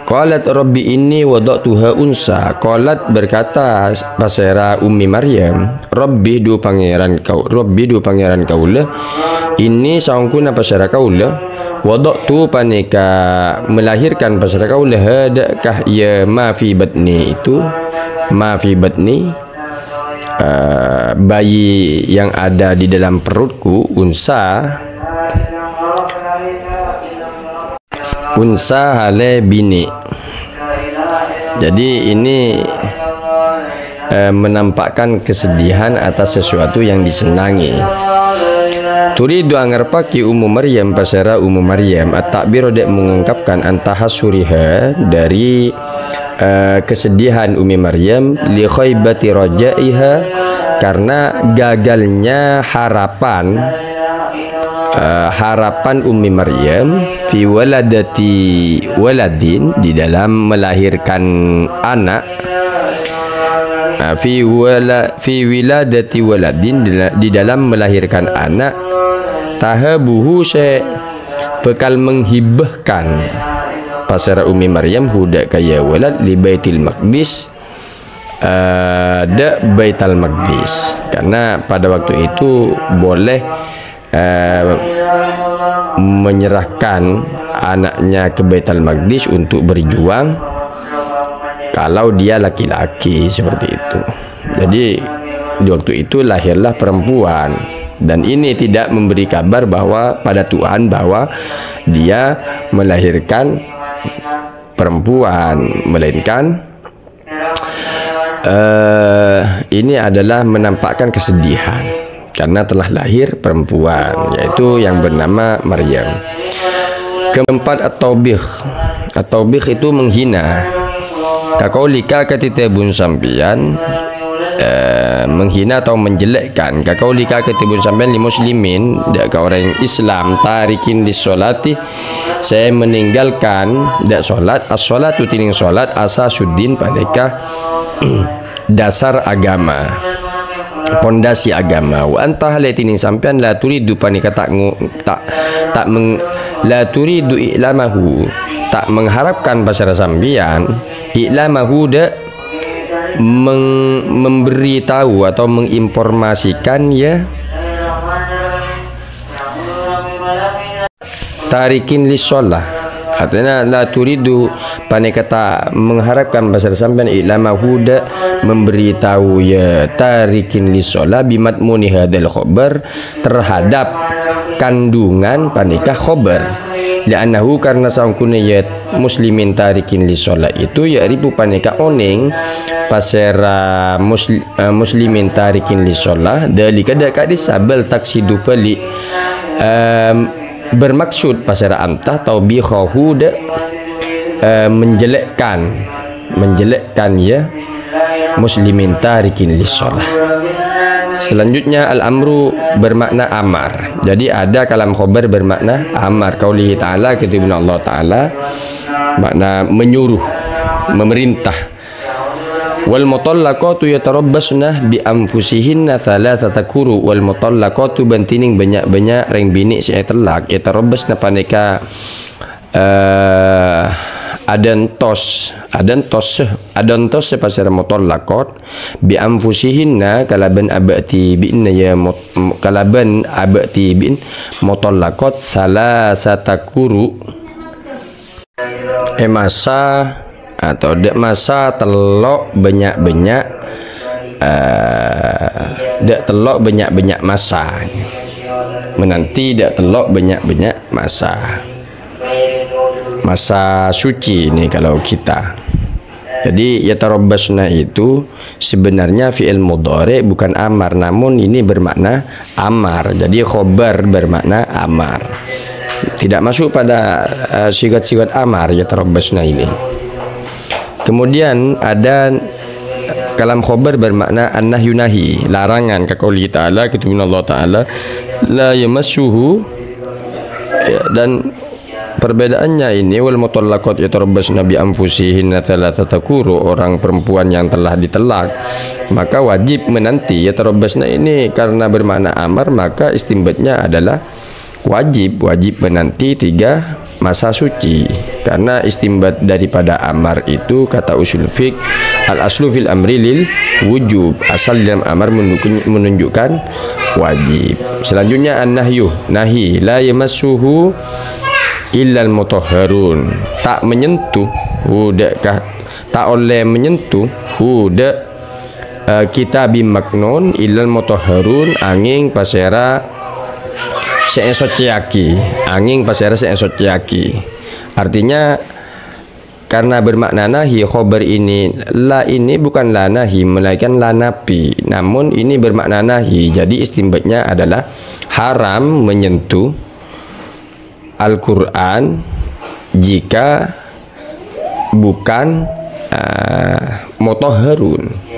"Qalat rabbi inni wada'tuha unsa." Qalat, berkata pasèra Ummi Maryam, "Rabbi, du Pangèran kau-, Rabbi, du Pangèran kaulâ, inni saongghuna pasèra kaulâ, wada'tu panèka melahirkan pasèra kaulâ, ha dâ' ka iyâ ma fi batni itu, ma fi batni, eh, bayi yang ada di dalam perutku, unsa, unsa halè binè'." Jadi ini, eh, menampakkan kesedihan atas sesuatu yang disenangi. Turidu angarepaghi Ummu Maryam, pasèra Ummu Maryam, at-ta'bir dâ' mengungkapkan an tahassuriha dâri, eh, kesedihan Ummi Maryam, li khaibati rajaiha, karena gagalnya harapan, eh, harapan Ummi Maryam fi waladati waladin, di dalam melahirkan anak, eh, fi wala-, fi wiladati waladin, di la-, di dalam melahirkan anak, tahabuhu sè bakal menghibahkan pasèra Ummi Maryam hu dâ' ka iyâ walad li Baitil Maqdis, eh, dâ' Baitul Maqdis. Karena pada waktu itu boleh, eh, menyerahkan anaknya ke Baitul Maqdis untuk berjuang kalau dia laki-laki, seperti itu. Jadi, di waktu itu lahirlah perempuan. Dan ini tidak memberi kabar bahwa pada Tuhan bahwa dia melahirkan perempuan, melainkan, eh, ini adalah menampakkan kesedihan karena telah lahir perempuan, yaitu yang bernama Maryam. Keempat, at-taubikh. At-taubikh itu menghina. Ka qaulika, akadhi dhâbuna sampèyan, eh, menghina atau menjelekkan. Ka qaulika, akadhi dhâbuna sampèyan, li muslimin, dâ' ka orèng Islam, tarikin lis sholati, sè meninggalkan dâ' sholat, as-sholatu, tènèng sholat, asasuddin, panèka dasar agama. pondasi agama. Wa anta hale dhinèng sampèyan la turidu panèka ta' ngu-, ta', ta' meng-, la turidu i'lamahu, ta' mengharapkan pasèra sampèyan, i'lamahu dâ' meng-, memberi tahu atau menginformasikan, ya, tarikin lis shalah. Artinya, la turidu panèka ta' mengharapkan pasèra sampèyan, i'lamahu dâ' memberi tahu, ya, tarikin lis shalah bimadmuni hadzal khobar, terhadap kandungan panèka khobar. Li'annahu, karena saongghuna, ya, muslimin tarikin lis shalah itu, ya'rifu panèka onèng pasèra musli-, eh, muslimin tarikin lis shalah, dzalika dâ' ka'dissa, bal taqsidu bali', em, bermaksud pasèra anta tawbihahu dâ', eh, menjelekkan, menjelekkan, ya, muslimin tarikin lis shalah. Selanjutnya, al-amru bermakna amar. Jadi, ada kalam khobar bermakna amar. Qaulihi ta'ala, ketika Allah Ta'ala, makna menyuruh, memerintah. "Wal mutallaqatu yatarabbasna bi anfusihinna thalathata quru." Wal mutallaqatu, bân dhinèng bânnya'-bânnya' rèng binè' sè ètellak, yatarabbasna panèka, eh, adântos, adântos, adântos pasèra mutallaqat, bi anfusihinna, kalabân abâ' dhibi'na, ya, mut-, kalabân abâ' dhibi'na mutallaqat, thalathata quru. È masa atau dâ' masa tello' bânnya'-bânnya', eh, dâ' tello' bânnya'-bânnya' masa. Menanti dâ' tello' bânnya'-bânnya' masa. Masa suci ini kalau kita. Jadi, yatarabbasna itu sebenarnya fi'il mudhari' bukan amar, namun ini bermakna amar. Jadi, khobar bermakna amar. Tidak masuk pada, eh, sigat-sigat amar, yatarabbasna ini. Kemudian ada kalam khobar bermakna an-nahyu nahi, larangan, ka qauli ta'ala, keturunan Allah Ta'ala, "La yamassuhu," ya, dan perbedaannya ini, "Wal mutallaqat yatarabbasna bi anfusihinna thalathata quru," orang perempuan yang telah ditellak, maka wajib menanti. Yatarabbasna ini karena bermakna amar, maka istinbatnya adalah wajib, wajib menanti tiga masa suci. Karena istinbat daripada amar itu, kata usul fiqh, al-aslu fil amri lil wujub. Asal dalam amar menunjuk-, menunjukkan wajib. Selanjutnya, an-nahyu, nahi, "La yamassuhu illal mutahharun." Tak menyentuh, hu dâ' ka-, ta' ollè menyentuh, hu dâ', eh, kitabim maknun, illal mutahharun, angèng pasèra sè èsoccèyaghi, angèng pasèra sè èsoccèyaghi. Artinya, karena bermakna nahi, khobar ini, la ini bukan la nahi, melainkan la nafi. Namun ini bermakna nahi, jadi istinbatnya adalah haram menyentuh Al-Quran jika bukan, eh, mutahharun.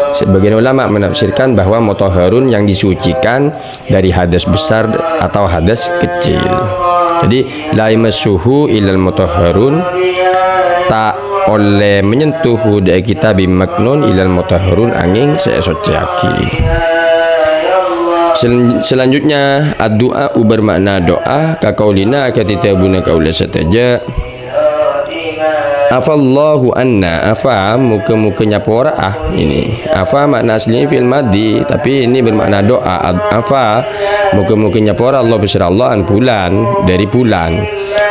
Sebagian ulama menafsirkan bahwa mutahharun yang disucikan dari hadas besar atau hadas kecil. Jadi, "La yamassuhu illal mutahharun," ta' ollè menyentuh hu dâ' kitabim maknun illal mutahharun, angèng sè èsoccèyaghi. Sel-, selanjutnya, addu'a bermakna doa, ka qaulina, akadhi dhâbuna kaulâ sadhâjâ. Afallahu anna, afa, moga-moga nyapora'a. Ini, afa makna aslinya fi'il madhi, tapi ini bermakna doa. Ad-, afa, moga-moga nyapora Allah, besar Allah, an bulan, dari bulan.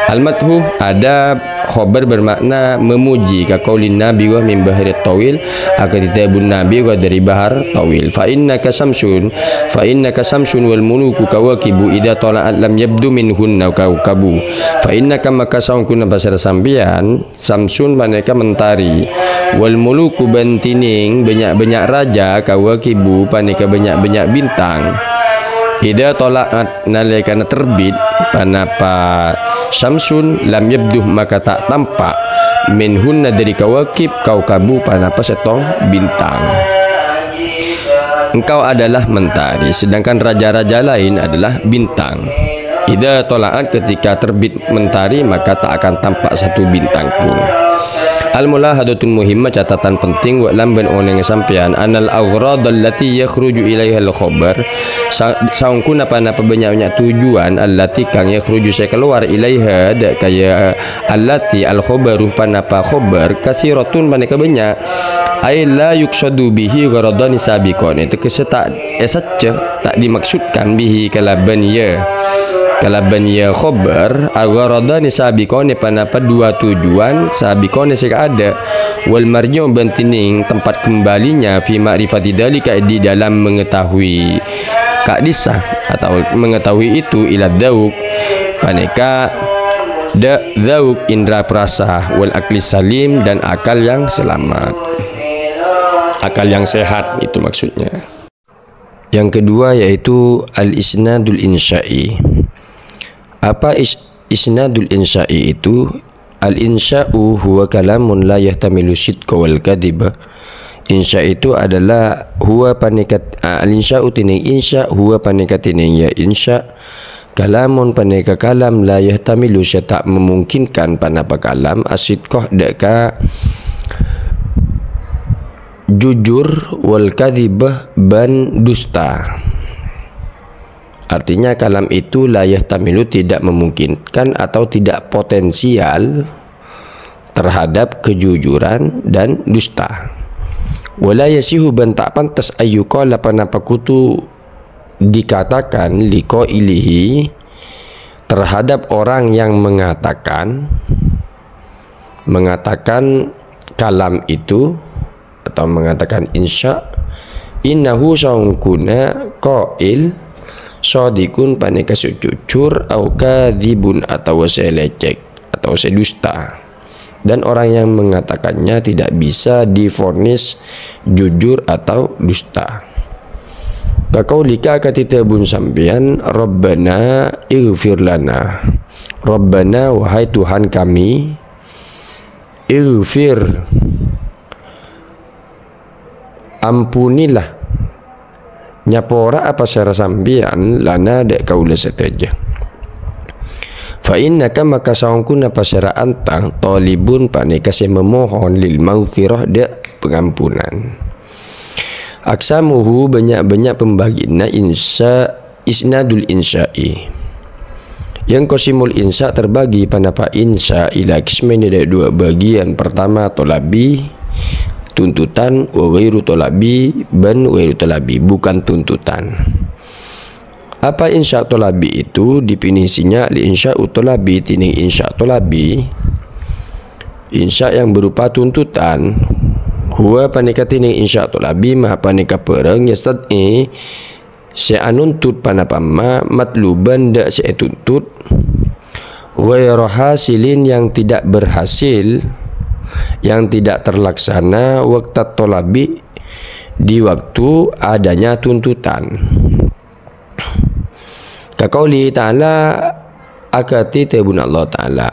Al-madhu, ada khobar bermakna memuji, ka qaulin nabi wa min bahri tawil, akadhi dhâbun nabi wa dari bahar tawil. Fa innaka samsun, fa innaka samsun wal muluku kawakibu, idza tala'at lam yabdu minhunna kaukabu. Fa innaka, maka saongghuna pasèra sampèyan, samsun panèka mentari, wal muluku bân dhinèng bânnya'-bânnya' raja, kawakibu panèka bânnya'-bânnya' bintang. Idza tala'at, nalèkana terbit, panapa samsun, lam yabdu, maka ta' tampa', minhunna dari kawakib, kaukabu, panapa sèttong bintang. Engkau adalah mentari, sedangkan raja-raja lain adalah bintang. Idza tala'at, ketika terbit mentari, maka tak akan tampak satu bintang pun. Al-mulahadhatul muhimmah, catatan penting, wa'lam bân onèng sampèyan, annal aghrad allati yakhruju ilaihal khabar, sa-, saongghuna pa-napa bânnya'-bânnya' tujuan allati kang yakhruju sè kalowar ilaiha dâ' ka ya allati al-khabaru pa-napa khabar kasiratun panèka bânnya'. Ai la yuqsadu bihi gharadani sabiqon, tegghâsè ta' èsajjhâ, ta' dimaksudkan bihi kalabân ya. Kalabân ya khabar, al-gharadani sabiqone, pa-napa dua tujuan sabiqone sè kaadâ', wal marji'u bân dhinèng tempat kembalinya fi ma'rifati dzalika di dalam mengetahui ka'dissa atau mengetahui itu ila dzauq, panèka dâ' dzauq indra perasa, wal aqlis salim dan akal yang selamat. Akal yang sehat itu maksudnya. Yang kedua yaitu al-isnadul insya'i. Apa is-, isnadul insya'i itu? Al-insya'u huwa kalamun la yahtamilu sidqa wal kadhiba. Insya itu adalah huwa panèka, ah, al-insya'u dhinèng insya, huwa panèka dhinèng ya insya, kalamun panèka kalam la yahtamilu sè ta' memungkinkan pa-napa kalam asidqa dâ' ka jujur wal kadhiba bân dusta. Artinya, kalam itu la yahtamilu tidak memungkinkan atau tidak potensial terhadap kejujuran dan dusta. Wala yasihu bân ta' pantes ayyuqala pa-napa kodhu dikatakan liqailihi terhadap orang yang mengatakan, mengatakan kalam itu atau mengatakan insya, innahu saongghuna qail shadiqun panèka sè jujur, au kadzibun atawa sè lècèk atau sè dusta. Dan orang yang mengatakannya tidak bisa divonis jujur atau dusta. Kaqaulika akadhi dhâbuna sampèyan, Rabbana ighfir lana. Rabbana, wahai Tuhan kami, ighfir, ampunilah, nyapora'a pasèra sampèyan lana dâ' kaulâ sadhâjâ. Fa innaka maka saongghuna pasèra anta thalibun panèka sè memohon lil maghfirah dâ' pangampunan. Aqsamuhu bânnya'-bânnya' pambâgina insya isnadul insya'i. Yanqasimul insya terbagi pa-napa insya ila qismaini dâ' dua bâgiyân. Pertama, thalabi, tuntutan, wa ghairu thalabi, bân ghairu thalabi, bukan tuntutan. Apa insya thalabi itu? Definisinya, al-insya'u thalabi, dhinèng insya thalabi, insya yang berupa tuntutan. Huwa panèka dhinèng insya thalabi ma panèka bhârâng yastad'i sè anuntut pa-napa ma matluban dâ' sè ètuntut, ghaira hasilin yang tidak berhasil, yang tidak terlaksana, waqtat thalabi, di waktu adanya tuntutan. Kaqauli ta'ala, akadhi dhâbuna Allah Ta'ala.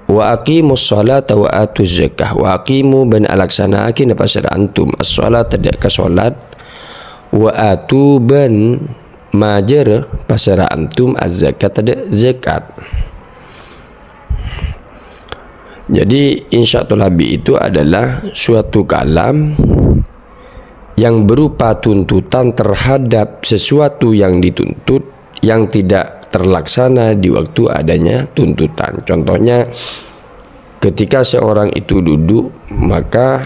Wa aqimus sholata wa atuz zakah. Wa aqimu bân alaksana'aghi napa sèra antum as-sholata dâ' ka sholat. Wa atu bân majâr pasèra antum az-zakata dâ' zakat. Jadi, insya thalabi itu adalah suatu kalam yang berupa tuntutan terhadap sesuatu yang dituntut yang tidak terlaksana di waktu adanya tuntutan. Contohnya, ketika seorang itu duduk, maka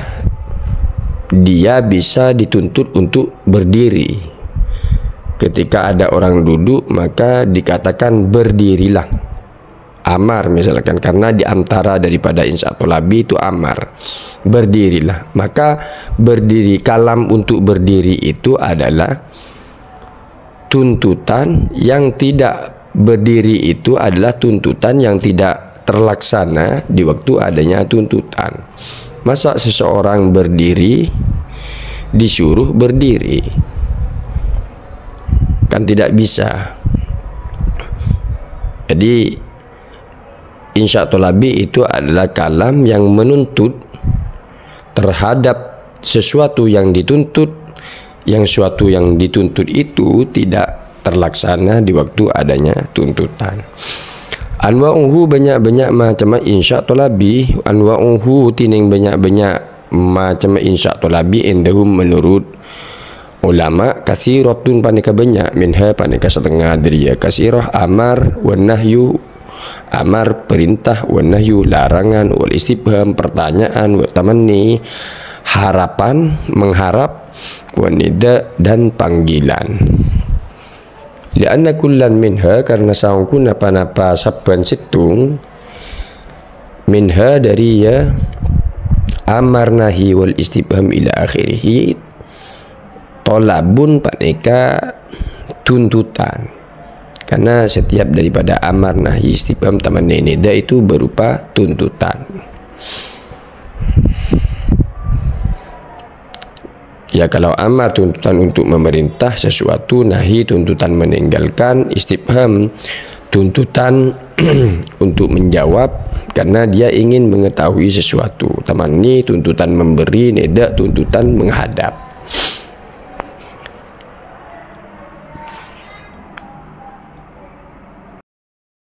dia bisa dituntut untuk berdiri. Ketika ada orang duduk, maka dikatakan, "Berdirilah." Amar, misalkan, karena di antara daripada insya thalabi itu amar. Berdirilah. Maka berdiri, kalam untuk berdiri itu adalah tuntutan yang tidak berdiri itu adalah tuntutan yang tidak terlaksana di waktu adanya tuntutan. Masa seseorang berdiri, disuruh berdiri? Kan tidak bisa. Jadi, insya thalabi itu adalah kalam yang menuntut terhadap sesuatu yang dituntut, yang suatu yang dituntut itu tidak terlaksana di waktu adanya tuntutan. Anwa'uhu, bânnya'-bânnya' macemma insya thalabi, anwa'uhu, tènèng bânnya'-bânnya' macemma insya thalabi indahum menurut ulama, kasiratun, panèka bânnya', minha, panèka satengnga dâri iyâ kasiroh, amar, wan nahyu, amar, perintah, wan nahyu, larangan, wal istifham, pertanyaan, wa tamanni, harapan, mengharap, wan nida, dan panggilan. Li'anna kullan minha, karena saongghuna pa-napa sabbhân sèttong, minha, dâri iyâ amar, nahi, wal istifham ila akhirih, thalabun, panèka tuntutan. Karena setiap daripada amar, nahi, istifham, tamanni, nida itu berupa tuntutan. Ya, kalau amar tuntutan untuk memerintah sesuatu, nahi tuntutan meninggalkan, istifham tuntutan untuk menjawab karena dia ingin mengetahui sesuatu. Tamanni tuntutan memberi, nida tuntutan menghadap.